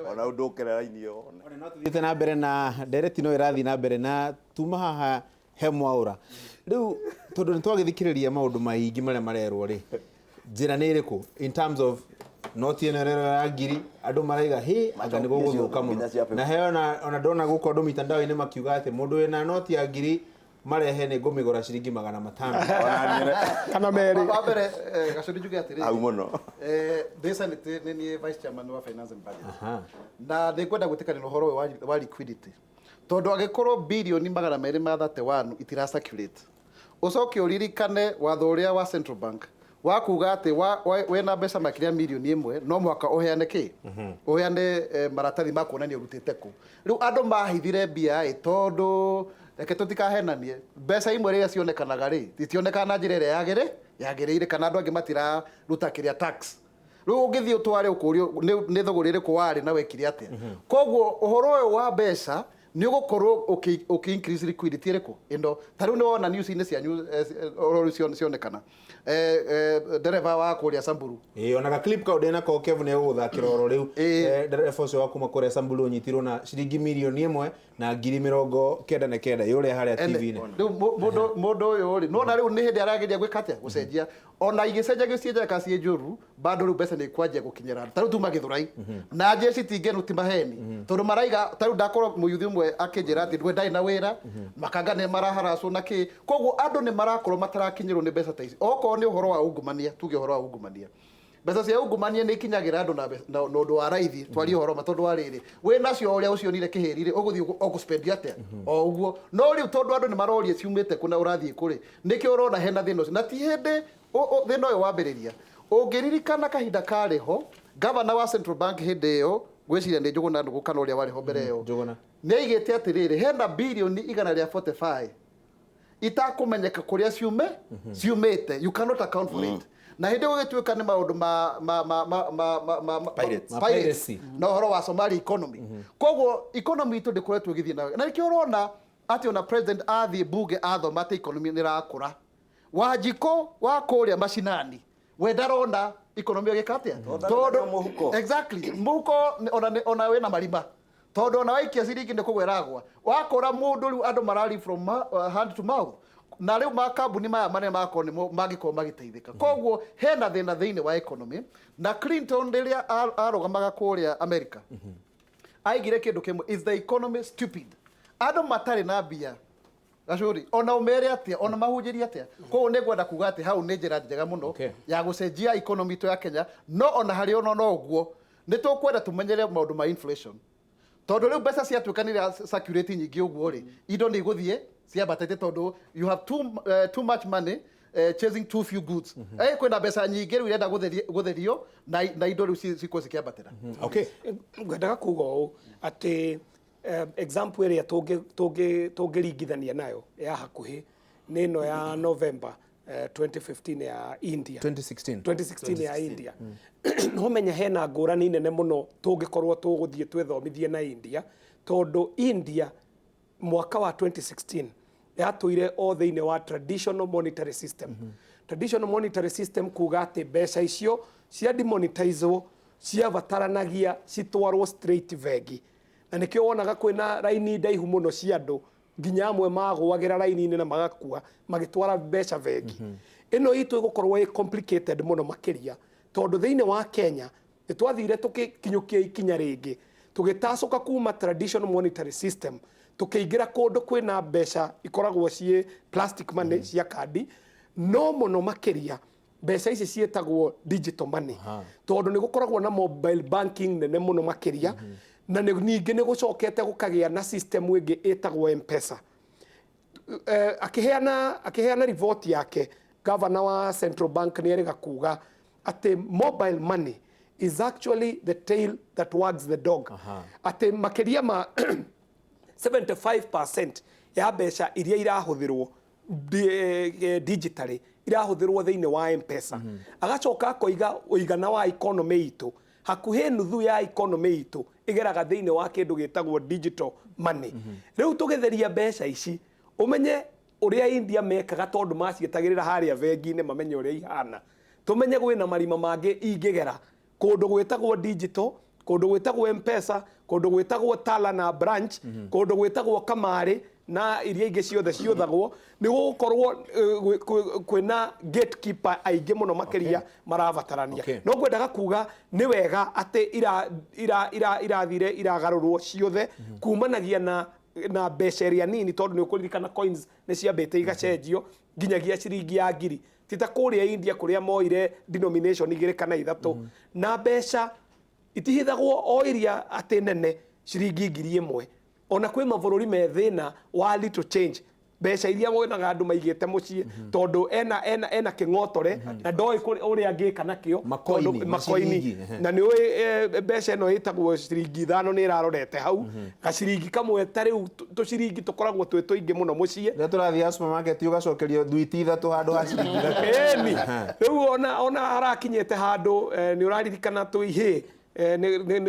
Ona ũndũ ũkĩre raini ĩyo one. One no tũthiĩte na mbere na ndereti no ĩrathiĩ na mbere na tuma haha he Mwaũra. Rĩu tondũ nĩ twagĩthikĩrĩria maũndũ maingĩ marĩa marerwo rĩ, njĩra nĩ ĩrĩkũ in terms of noti ĩno ĩrerwo ya ngiri, andũ maraiga hĩ anga nĩ gũgũthũka mũno. Nginya cia Na he ona ndona gũkũ andũ mitandao-inĩ makiuga atĩ mũndũ wĩna noti ya ngiri marehe nĩ ngũmĩgũra ciringi 500. Ona niĩ Kana merĩ. Wa mbere Gacũri, njuge atĩrĩrĩ, hau mũno. Ndĩ Senate nĩ niĩ vice chairman wa finance and budget. Aha. Na nĩ ngwenda gwĩtĩkania na ũhoro ũyũ wa liquidity, tondũ angĩkorwo birioni 231 itira circulate, ũcoke ũririkane watho ũrĩa wa central bank wa kuga atĩ wĩna mbeca makĩria mirioni 1 no mũhaka ũheane kĩ ũheane maratathi ma kuonania ũrutĩte kũ. Rĩu andũ mahithire mbia ĩ, tondũ reke tũtikahenanie, mbeca imwe rĩrĩa cionekanaga rĩ, itionekaga na njĩra ĩrĩa yagĩrĩire, kana andũ angĩ matiraruta kĩrĩa tax. Rĩu ũngĩthiĩ ũtware ũkũrio nĩ thũgũrĩ ĩrĩkũ warĩ na wekire atĩa. Koguo ũhoro ũyũ wa mbeca nĩ ũgũkorwo ũkĩ increase liquidity ĩrĩkũ ĩno. Ta rĩu nĩ wona news-inĩ cianyu ũhoro ũcio cionekana, ndereba wa kũrĩa Samburu. Ĩĩ, ona ga clip kau ndĩnako Kev nĩ egũgũthakĩra oro rĩu. Ĩĩ. Ndereba ũcio wa kuma kũrĩa Samburu ũnyitirwo na ciringi mirioni 1 na ngiri 99 yũrĩa harĩa TV-inĩ. Rĩu mũndũ ũyũ rĩ, nona rĩu nĩ hĩndĩ arageria gwĩka atĩa, gũcenjia. Ona igĩcenjagio ciĩ njega kana ciĩ njũru, bado rĩu mbeca nĩ ikwanjia gũkinyĩra andũ. Ta rĩu tuma Gĩthũrai na njeci ti ngenu, ti maheni, tondũ maraiga ta rĩu ndakorwo mũyuthi ũmwe akĩnjĩra atĩ we ndarĩ na wĩra, makanga nĩ maraharacwo na kĩ. Koguo andũ nĩ marakorwo matarakinyĩrwo nĩ mbeca ta ici. Okorwo nĩ ũhoro wa ungumania, tuge ũhoro wa ungumania, mbeca cia ungumania nĩ ikinyagĩra andũ na ũndũ wa raithi. Twarie ũhoro ma, tondũ wa rĩrĩ, wĩ nacio ũrĩa ũcionire kĩhĩri rĩ, ũgũthiĩ ũgũspendi atĩa o ũguo. No rĩu tondũ andũ nĩ maroria ciumĩte kũ na ũrathiĩ kũ rĩ, nĩkĩo ũrona hena thĩna ũcio. Na ti hĩndĩ thĩna ũyũ wambĩrĩria. Ũngĩririkana kahinda karĩ ho, gavana wa central bank hĩndĩ ĩyo, ngwĩciria nĩ Njũgũna Ndũgũ kana ũrĩa warĩ ho mbere ĩyo, Njũgũna. Nĩ aigĩte atĩrĩrĩ, hena birioni 145 itakũmenyeka kũrĩa ciumĩte, you cannot account for it. Na hĩndĩ ĩyo gũgĩtuĩka nĩ maũndũ ma Pirates. Ma pirates piracy. Na ũhoro wa Somalia economy. Koguo economy itũ ndĩkoretwo ĩgĩthiĩ na nĩkĩo ũrona atĩ ona president athiĩ bunge athoma atĩ economy nĩ ĩrakũra. Wanjikũ wa kũrĩa macinani we ndarona economy ĩgĩka atĩa. Tondũ mũhuko. Exactly, mũhuko ona wĩna marima, tondũ ona waikia ciringi nĩ kũgwa ĩragwa. Wakora mũndũ rĩu andũ marari from hand to mouth, na rĩu makambuni maya manene magakorwo nĩmo mangĩkorwo magĩteithĩka. Koguo hena thĩna thĩinĩ wa economy. Na Clinton rĩrĩa arũgamaga kũrĩa America aigire kĩndũ kĩmwe, "Is the economy stupid?" Andũ matarĩ na mbia, Gacũri, ona ũmere atĩa, ona mahunjĩrie atĩa. Koguo nĩ ngwenda kuga atĩ hau nĩ njĩra njega mũno ya gũcenjia economy itũ ya Kenya. No ona harĩ ona no ũguo, nĩ tũkwenda tũmenyere maũndũ ma inflation, tondũ rĩu mbeca ciatuĩka nĩ ira circulate nyingĩ ũguo rĩ, indo nĩ igũthiĩ ciambatĩte, tondũ you have too much money chasing too few goods. Kwĩna mbeca nyingĩ rĩu irenda gũtherio na indo rĩu cikorwo cikĩambatĩra. Ngwendaga kuga ũũ atĩ example ĩrĩa tũngĩringithania nayo ya hakuhĩ nĩ ĩno ya November 2015 ya India. 2016. 2016 ya India. No menya hena ngũrani nene mũno tũngĩkorwo tũgũthiĩ twĩthomithie na India, tondũ India mwaka wa 2016 yatũire o thĩinĩ wa traditional monetary system. Traditional monetary system kuga atĩ mbeca icio cia demonetizwo ciabataranagia citwarwo straight bengi, na nĩkĩo wonaga kwĩna raini ndaihu mũno cia andũ, nginya amwe magũagĩra raini-inĩ na magakua magĩtwara mbeca bengi. Ĩno itũ ĩgũkorwo ĩ complicated mũno makĩria, tondũ thĩinĩ wa Kenya nĩ twathire tũgĩkinyũkia ikinya rĩngĩ, tũgĩtacũka kuma traditional monetary system tũkĩingĩra kũndũ kwĩna mbeca ikoragwo ciĩ plastic money cia kandi, no mũno makĩria mbeca ici ciĩtagwo digital money, tondũ nĩ gũkoragwo na mobile banking nene mũno makĩria, na ningĩ nĩ gũcokete gũkagĩa na system ĩngĩ ĩtagwo M-Pesa. Akĩheana riboti yake, governor wa central bank nĩ erĩga kuga atĩ mobile money is actually the tail that wags the dog, atĩ makĩria ma 75% ya mbeca iria irahũthĩrwo digitally irahũthĩrwo thĩinĩ wa M-Pesa. Agacoka akoiga ũigana wa economy itũ, hakuhĩ nuthu ya economy itũ ĩgeraga thĩinĩ wa kĩndũ gĩtagwo digital money. Rĩu tũgĩtheria mbeca ici, ũmenye ũrĩa India mekaga, tondũ maciĩtagĩrĩra harĩa bengi-inĩ mamenye ũrĩa ihana, tũmenye kwĩna marima mangĩ ingĩgera kũndũ gwĩtagwo digital. Kũndũ gwĩtagwo Mpesa, kũndũ gwĩtagwo Tala na branch, kũndũ gwĩtagwo kamarĩ na iria ingĩ ciothe ciũthagwo, nĩ gũgũkorwo kwĩna gatekeeper aingĩ mũno makĩria marabatarania. No ngwendaga kuga nĩ wega atĩ irathire iragarũrwo ciothe kumanagia na mbeca ĩrĩa nini, tondũ nĩ ũkũririkana coins nĩ ciambĩte igacenjio nginyagia ciringi ya ngiri, ti ta kũrĩa India kũrĩa moire denomination igĩrĩ kana ithatũ, na mbeca itihithagwo o iria atĩ nene ciringi 1000. Ona kwĩ mabũrũri me thĩna wa little change, mbeca iria wonaga andũ maigĩte mũciĩ, tondũ ena kĩng'otore na ndoĩ ũrĩa angĩka nakĩo. Makoini, tondũ makoini. Maciringi, ehe. Na nĩ ũĩ mbeca ĩno ĩtagwo ciringi 5 nĩ ĩrarorete hau gaciringi kamwe, ta rĩu tũciringi tũkoragwo twĩ tũingĩ mũno mũciĩ. Rĩrĩa tũrathiĩ supermarket ũgacokerio thwiti 3 handũ ha ciringi 3. Ĩni rĩu ona harakinyĩte handũ, nĩ ũraririkana tũihĩ,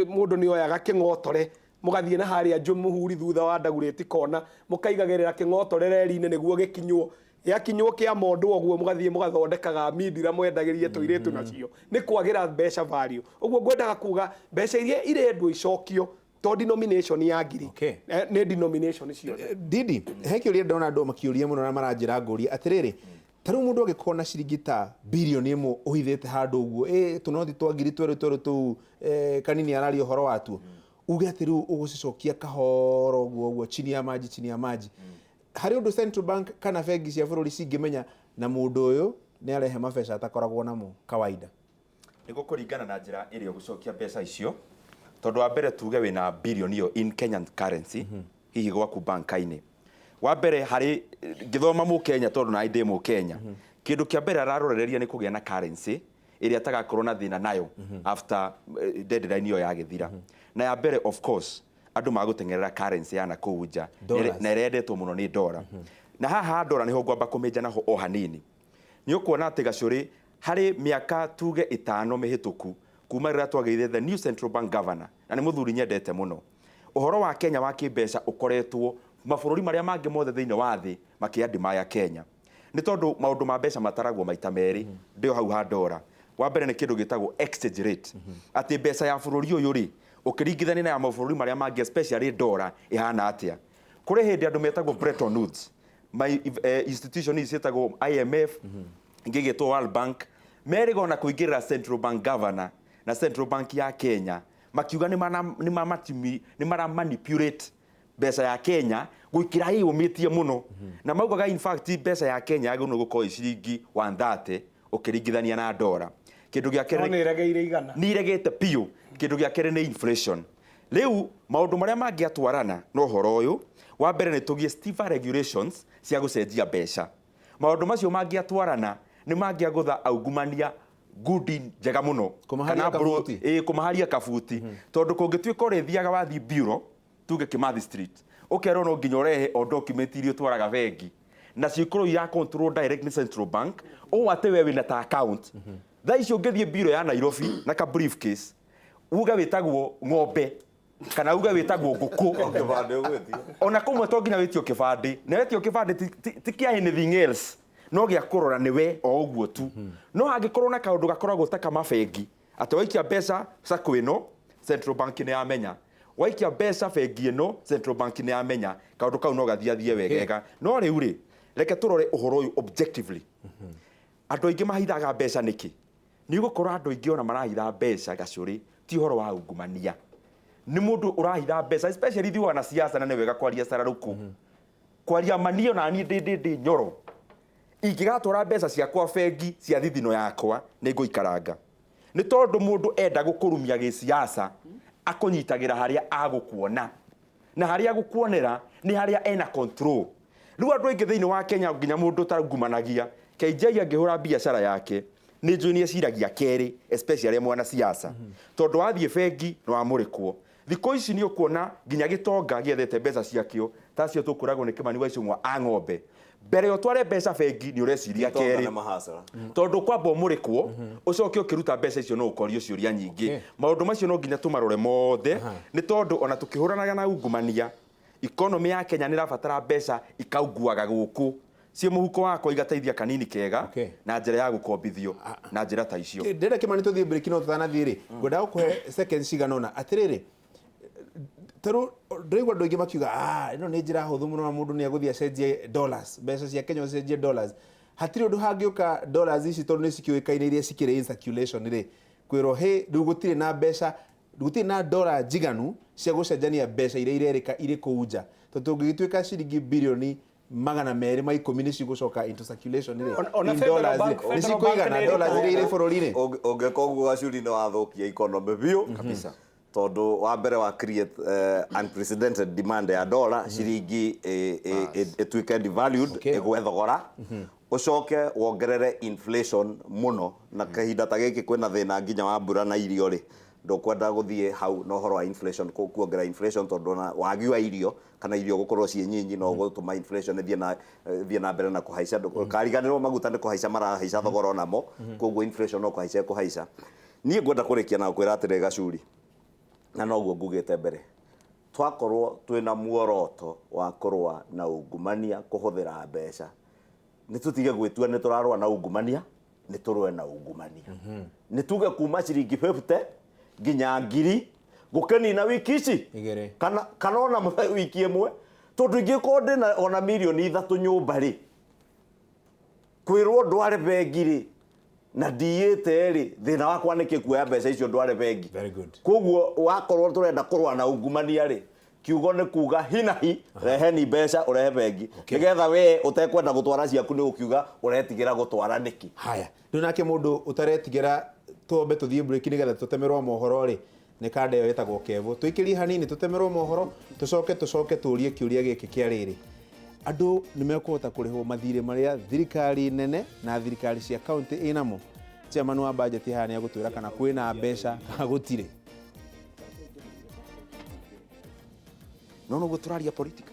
mũndũ nĩ oyaga kĩng'otore mũgathiĩ na harĩa Njũmũhuri thutha wa Ndagurĩti kona, mũkaigagĩrĩra kĩng'otore reri-inĩ nĩguo gĩkinywo, gĩakinywo kĩa mondo ũguo, mũgathiĩ mũgathondekaga mindira mwendagĩrie tũirĩtu nacio nĩ kwagĩra mbeca value. Ũguo ngwendaga kuga mbeca iria irendwo icokio to denomination ya ngiri. Nĩ denomination ciothe. Didi, he kĩũria ndona andũ makĩũria mũno na maranjĩra ngũria atĩrĩrĩ, ta rĩu mũndũ angĩkorwo na ciringi ta 1 billion ũhithĩte handũ ũguo, tũnoti twa ngiri twerũ twerũ tũu, kanini araria ũhoro watuo, uge atĩ rĩu ũgũcicokia kahoro ũguo ũguo, chini ya maji, chini ya maji, harĩ ũndũ Central Bank kana bengi cia bũrũri cingĩmenya na mũndũ ũyũ nĩ arehe mabeca atakoragwo namo kawaida? Nĩ gũkũringana na njĩra ĩrĩa ũgũcokia mbeca icio, tondũ wa mbere tuge wĩna birioni ĩyo in Kenyan currency hihi gwaku banka-inĩ. Wa mbere harĩ ngĩthoma mũkenya, tondũ na ndĩ mũkenya, kĩndũ kĩa mbere ararorereria nĩ kũgĩa na currency ĩrĩa atagakorwo na thĩna nayo after deadline ĩyo yagĩthira. Na ya mbere, of course, andũ magũteng'erera currency ya nakũu nja Dollars. Na ĩrĩa yendetwo mũno nĩ ndora. Na haha ndora nĩho ngwamba kũmĩnja naho o hanini. Nĩ ũkuona atĩ gacũrĩ harĩ mĩaka tuge 5 mĩhĩtũku kuma rĩrĩa twagĩire the new central bank governor, na nĩ mũthuri nyendete mũno, ũhoro wa Kenya wa kĩmbeca ũkoretwo mabũrũri marĩa mangĩ mothe thĩinĩ wa thĩ makĩandimaya Kenya, nĩ tondũ maũndũ ma mbeca mataragwo maita merĩ. Ndĩo hau ha ndora, wa mbere nĩ kĩndũ gĩtagwo exchange rate, atĩ mbeca ya bũrũri ũyũ rĩ, ũkĩringithania na ya mabũrũri marĩa mangĩ, especially ndora, ĩhana atĩa. Kũrĩ hĩndĩ andũ metagwo Bretton Woods, my institution ici ciĩtagwo IMF, ingĩ ĩgĩtwo World Bank, merĩga ona kũingĩrĩra central bank governor na Central Bank ya Kenya, makiuga nĩ mara manipulate mbeca ya Kenya gwĩkĩra ĩyũmĩtie mũno, na maugaga in fact mbeca ya Kenya yagĩrĩirwo nĩ gũkorwo ĩ ciringi 130 ũkĩringithania na ndora. Kĩndũ gĩa No kerĩ nĩ ĩregeire 100. Nĩ iregete biũ. Kĩndũ gĩa kerĩ nĩ inflation. Rĩu maũndũ marĩa mangĩatwarana na ũhoro ũyũ, wa mbere nĩ tũgĩe stiffer regulations cia gũcenjia mbeca. Maũndũ macio mangĩatwarana nĩ mangĩagũtha aungumania ngundi njega mũno. Kũmaharia Kana kabuti. Ĩĩ, kũmaharia kabuti, tondũ kũngĩtuĩka ũrĩthiaga wathiĩ bureau, tuge Kimathi Street, ũkerwo no nginya ũrehe o document iria ũtwaraga bengi, nacio ikorwo ira control direct nĩ Central Bank, ũũ atĩ we wĩna ta account. Thaa icio ũngĩthiĩ bureau ya Nairobi na ka briefcase, uge wĩtagwo ng'ombe kana uge wĩtagwo ngũkũ, Kĩbandĩ ũgwĩtio. Ona kũmwe to nginya wĩtio kĩbandĩ, na wetio kĩbandĩ ti kĩa anything else, no gĩa kũrora nĩwe o ũguo tu. No hangĩkorwo na kaũndũ gakoragwo ta kamabengi, atĩ waikia mbeca sacco ĩno, Central Bank nĩ yamenya, waikia mbeca bengi ĩno, Central Bank nĩ yamenya, kaũndũ kau no gathiathie wegega. No rĩu rĩ, reke tũrore ũhoro ũyũ objectively. Andũ aingĩ mahithaga mbeca nĩkĩ? Nĩ ũgũkora andũ aingĩ ona marahitha mbeca gacũrĩ ti ũhoro wa ungumania, nĩ mũndũ ũrahitha mbeca, especially ithuĩ wanasiasa, na nĩ wega kwaria cararũkũ, kwaria manio na niĩ ndĩ nyoro ingĩgatwara mbeca ciakwa bengi cia thithino yakwa nĩ ngũikaranga, nĩ tondũ mũndũ enda gũkũrumia gĩsiasa akũnyitagĩra harĩa agũkuona, na harĩa agũkuonera nĩ harĩa ena control. Rĩu andũ aingĩ thĩinĩ wa Kenya, nginya mũndũ ũtangumanagia KJ angĩhũra biacara yake, nĩ njũĩ nĩ eciragia kerĩ, especially mwanasiasa, tondũ wathiĩ bengi nĩ wamũrĩkwo. Thikũ ici nĩ ũkuona nginya gĩtonga gĩethete mbeca ciakĩo tacio tũkũragwo nĩ Kĩmani wa Icũng'wa a ng'ombe, mbere ũtware mbeca bengi nĩ ũreciria Gĩtonga kerĩ na mahasara. Tondũ kwamba ũmũrĩkwo, ũcoke ũkĩruta mbeca icio no ũkorio ciũria nyingĩ. Maũndũ macio no nginya tũmarore mothe, nĩ tondũ ona tũkĩhũranaga na ungumania, economy ya Kenya nĩ ĩrabatara mbeca ikaunguaga gũkũ. Ciĩ mũhuko wakwa igateithia kanini kega Okay. na njĩra ya gũkombithio na njĩra ta icio. Ndĩrenda Kĩmani tũthiĩ break no tũtanathiĩ rĩ, ngwendaga gũkũhe seconds cigana ũna. Atĩrĩrĩ, tarĩu ndĩraigua andũ aingĩ makiuga, "Ah, ĩno nĩ njĩra hũthũ mũno na mũndũ nĩ egũthiĩ acenjie dollars, mbeca cia Kenya ũcenjie dollars." Hatirĩ ũndũ hangĩũka dollars ici tondũ nĩ cikĩũĩkaine iria cikĩrĩ in circulation rĩ, kwĩrwo hĩ rĩu gũtirĩ na mbeca, gũtirĩ na dola njiganu cia gũcenjania mbeca iria irerĩka irĩ kũu nja, tondũ tũngĩgĩtuĩka ciringi birioni 210 nĩ cigũcoka into circulation rĩ, Ona in Federal dollars Bank- rĩ, nĩ Federal Bank cikũigana nĩ dollars iria irĩ ĩrĩkũ? bũrũri-inĩ? Ũngĩka ũguo Gacuri nĩ wathũkia economy biũ Kabisa. Tondũ wa mbere wa create unprecedented demand ya dollar, ciringi ĩtuĩke devalued, ĩgwe thogora, ũcoke wongerere inflation mũno, na kahinda ta gĩkĩ kwĩna thĩna nginya wa mbura na irio rĩ, ndũkwenda gũthiĩ hau na ũhoro wa inflation, kuongerera inflation, tondũ ona wagi wa irio kana irio gũkorwo ciĩ nyinyi no gũtũma inflation ĩthiĩ na mbere na kũhaica. Kariganĩrwo maguta nĩ kũhaica marahaica thogora onamo, koguo inflation no kũhaica ĩkũhaica. Niĩ ngwenda kũrĩkia na kwĩra atĩrĩ, Gacuri, na noguo ngugĩte mbere, twakorwo twĩna muoroto wa kũrũa na ungumania kũhũthĩra mbeca, nĩ tũtige gwĩtua nĩ tũrarũa na ungumania, nĩ tũrũe na ungumania. Nĩ tuge kuma ciringi 50 nginya 1,000 gũkĩnina wiki ici 2. kana ona wiki ĩmwe, tondũ ingĩkorwo ndĩna ona mirioni 3 nyũmba rĩ, kwĩrwo ndware bengi rĩ na ndiyĩte rĩ, thĩna wakwa nĩkĩ kuoya mbeca icio ndware bengi? Very good. Koguo wakorwo tũrenda kũrũa na ungumania rĩ, kiugo nĩ kuga hinahi reheni mbeca ũrehe bengi, nĩgetha we ũtekwenda gũtwara ciaku nĩ ũkiuga ũretigĩra gũtwara nĩkĩ? Haya, rĩu nake mũndũ ũtaretigĩra, twambe tũthiĩ break nĩgetha tũtemerwo mohoro rĩ, nĩ kanda ĩyo ĩtagwo Kevo. Tũikĩrie hanini tũtemerwo mohoro, tũcoke tũrie kĩũria gĩkĩ kĩa rĩrĩ: andũ nĩ mekũhota kũrĩhwo mathirĩ marĩa thirikari nene na thirikari cia kaunti ĩnamo? Chairman wa budget haha nĩ egũtwĩra kana kwĩna mbeca kana gũtirĩ. No noguo tũraria politika.